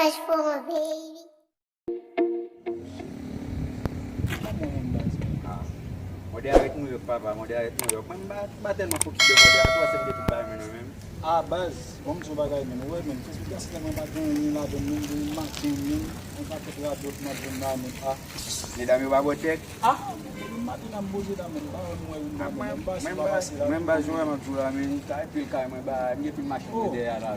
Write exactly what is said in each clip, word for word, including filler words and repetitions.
Mwen menm baz mwen. Ah. Mòde a ret Nouyòk, papa, mòde a ret Nouyòk. Mwen m pa, m pa tèlman fokis de mòde a, tou, se m gen tout bagay mwen nan men m. Ah, baz, bon, m di yon bagay, men, ou wè, men, Facebook la, se tèlman pa gen anyen ladan l, menm, depi maten, menm, yon pakèt radòt m ap jwenn la, men, ah. Medam yo pa bò tèt. Ah, depi maten n ap poze la, men, m pa wè m wè youn ladan, men, m pase, m pa pase la. Mwen m baz, mwen m baz, jwè m ap jwe la, men, kay pil kay mwen, ba, m gen pil machin mwen dèyè la.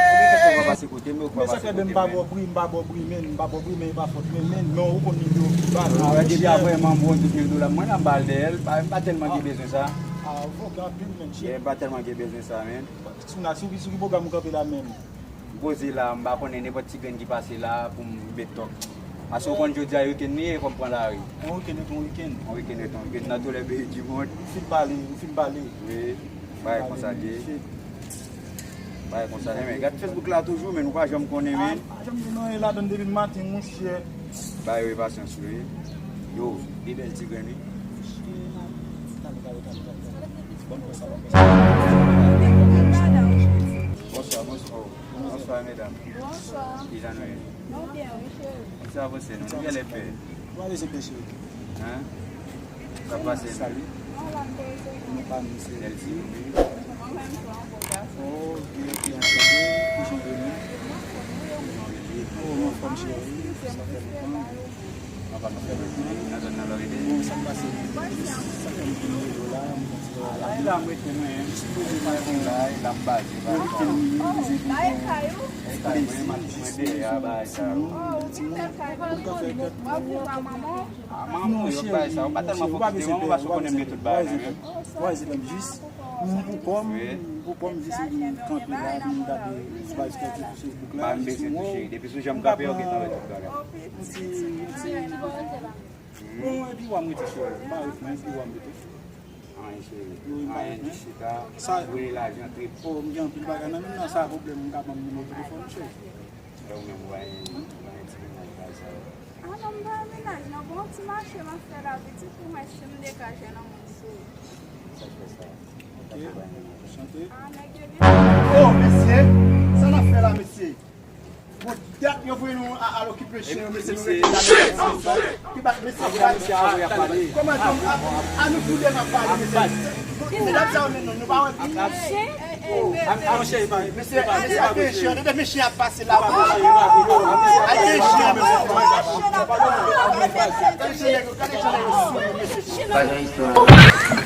Ou gen kèk fwa w pa pase kote m, ou pa pase kote m, men. Men sa fè, ben, m pa bò bri, m pa bò bri, men, m pa bò bri, men e pa fòt mwen, men, men ou konn li yo ba la, depi a vrèman m bon douz mil dola, mwen la m ba l dèyè l, pa, m pa tèlman gen bezwen sa. Ah, ok, anpil, men, shit. Yeah, m pa tèlman gen bezwen sa, men. Sou na, sou ki, sou ki pwogram ou kanpe la menm? M poze la, m pa konnen nenpòt ti grenn ki pase la pou m bet tòk. Paske ou konn jodi a weekend li ye, fò m pran lari. Yon weekend ret yon weekend. Yon weekend ret yon weekend nan tou lè peyi di mond. Ou fin pale, ou fin pale. Wi, bagay konsa l ye. Bagay konsa l ye, men gad Facebook la toujou, men nou pa janm konnen, men. Ah, pa janm gen anyen ladan depi maten, monchè. Ba yo pasyans, wi. Yo, de bèl ti grenn, wi. Tande, tande, tande, tande. Bon, pran sa, bon, pran sa. Bonswa, bonswa. Bonswa, medam. Bonswa. Kijan nou ye? Nou byen, wi, cheri. Kòman sa avanse nou? Nou genlè pè. Nou ale se pè, cheri. Hein? Sa pase? Salut. Nou pa nou se L T V. Mwen menm tou, an bo gason. Oh, ok, ok, anchante. Kijan w ye menm? Oh, mwen anfòm, cheri. Sa fè lontan. Bon, sa k pase? Sa fè m vin rezo la, m kontinye la. Ay, la m rete mwen, jis poze m la, la m baze, baze. Mwen rete mwen, mwen rete mwen. Ay, kay ou? Ay, kay mwen, mwen dèyè a, bagay sa yo. Oh, ou gen bèl kay, mwen konn. W ap viv a manman w? A manman w, yo bay sa. Ou pa tèlman fokis de manman w, paske ou konnen m gen tout bagay nan men m. Wè, se menm jis. M pou kò m, m pou kò m jis m kanpe la, m gade ti bagay sou Facebook la, jis m wè w. Depi sou jan m kanpe, yo gentan wè tout bagay. Yon ti, yon ti. Bon, epi w a m rete, cheri. M pa ret, men epi w a m rete. Anyen, cheri. Anyen, jis chita, voye lajan, trip. Oh, m gen anpil bagay nan men m nan, sa pwoblèm, m ka ban m nimewo telefòn, cheri. Lè ou menm, ou pa gen, ou pa gen ti mennaj bagay sa yo? Ah non, m pa gen mennaj, non. Bon, ti mache m ap fè la, pitit, pou mwen, si m degaje nan moun sou. Sa k fè sa? Ok. Chante. Ah, nèg yo gen. Oh, mesye, sa n ap fè la, mesye? Bon, dat yo voye nou a, al okipe chen yo, mesye, nou rete la, mesye. Ki bat, mesye, ki bat. Kòman, kòman, a, a nou tou de n ap pale, mesye. Medam sa yo menm, nou pa wè. Mesye, mesye, ap gen chen, tande, mesye ap pase la. Ap gen chen, mesye. Gade chen nèg yo, gade chen nèg yo sou, mesye.